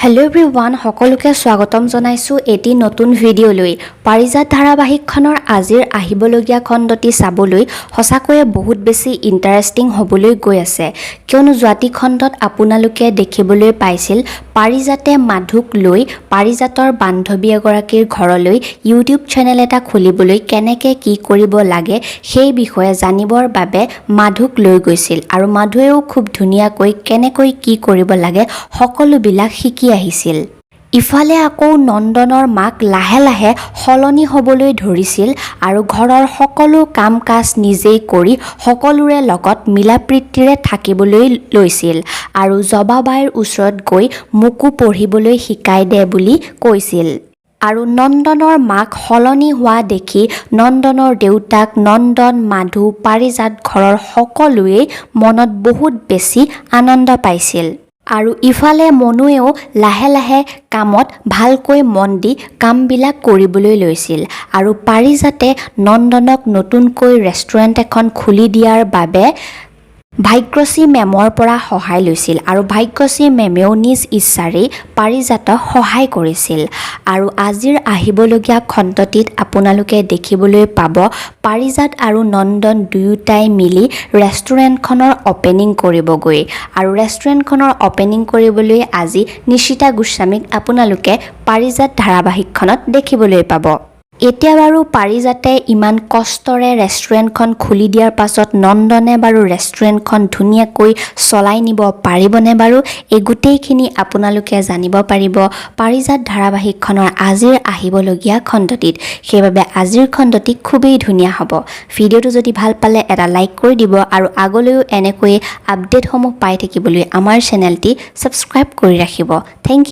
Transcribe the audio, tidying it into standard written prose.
Hello' everyone, সকলোকে স্বাগতম জনাইছোঁ এটি নতুন ভিডিঅ'লৈ। পাৰিজাত ধাৰাবাহিকখনৰ আজিৰ আহিবলগীয়া খণ্ডটি চাবলৈ সঁচাকৈয়ে বহুত বেছি ইণ্টাৰেষ্টিং হ'বলৈ গৈ আছে, কিয়নো যোৱাটি খণ্ডত আপোনালোকে দেখিবলৈ পাইছিল পাৰিজাতে মাধুক লৈ পাৰিজাতৰ বান্ধৱী এগৰাকীৰ ঘৰলৈ ইউটিউব চেনেল এটা খুলিবলৈ কেনেকৈ কি কৰিব লাগে সেই বিষয়ে জানিবৰ বাবে মাধুক লৈ গৈছিল আৰু মাধুৱেও খুব ধুনীয়াকৈ কেনেকৈ কি কৰিব লাগে সকলোবিলাক শিকি আহিছিল। ইফালে আকৌ নন্দনৰ মাক লাহে লাহে সলনি হ'বলৈ ধৰিছিল আৰু ঘৰৰ সকলো কাম কাজ নিজেই কৰি সকলোৰে লগত মিলা প্ৰীতিৰে থাকিবলৈ লৈছিল আৰু জবাবাইৰ ওচৰত গৈ মোকো পঢ়িবলৈ শিকাই দে বুলি কৈছিল। আৰু নন্দনৰ মাক সলনি হোৱা দেখি নন্দনৰ দেউতাক, নন্দন, মাধু, পাৰিজাত ঘৰৰ সকলোৱেই মনত বহুত বেছি আনন্দ পাইছিল। আৰু ইফালে মনুৱেও লাহে লাহে কামত ভালকৈ মন দি কামবিলাক কৰিবলৈ লৈছিল আৰু পাৰিজাতে নন্দনক নতুনকৈ ৰেষ্টুৰেণ্ট এখন খুলি দিয়াৰ বাবে ভাগ্যশ্ৰী মেমৰ পৰা সহায় লৈছিল আৰু ভাগ্যশ্ৰী মেমেও নিজ ইচ্ছাৰেই পাৰিজাতক সহায় কৰিছিল। আৰু আজিৰ আহিবলগীয়া খণ্ডটিত আপোনালোকে দেখিবলৈ পাব পাৰিজাত আৰু নন্দন দুয়োটাই মিলি ৰেষ্টুৰেণ্টখনৰ অ'পেনিং কৰিবগৈ আৰু ৰেষ্টুৰেণ্টখনৰ অ'পেনিং কৰিবলৈ আজি নিশিতা গোস্বামীক আপোনালোকে পাৰিজাত ধাৰাবাহিকখনত দেখিবলৈ পাব। এতিয়া বাৰু পাৰিজাতে ইমান কষ্টৰে ৰেষ্টুৰেণ্টখন খুলি দিয়াৰ পাছত নন্দনে বাৰু ৰেষ্টুৰেণ্টখন ধুনীয়াকৈ চলাই নিব পাৰিবনে বাৰু, এই গোটেইখিনি আপোনালোকে জানিব পাৰিব পাৰিজাত ধাৰাবাহিকখনৰ আজিৰ আহিবলগীয়া খণ্ডটিত। সেইবাবে আজিৰ খণ্ডটি খুবেই ধুনীয়া হ'ব। ভিডিঅ'টো যদি ভাল পালে এটা লাইক কৰি দিব আৰু আগলৈও এনেকৈয়ে আপডেটসমূহ পাই থাকিবলৈ আমাৰ চেনেলটি ছাবস্ক্ৰাইব কৰি ৰাখিব। Thank you.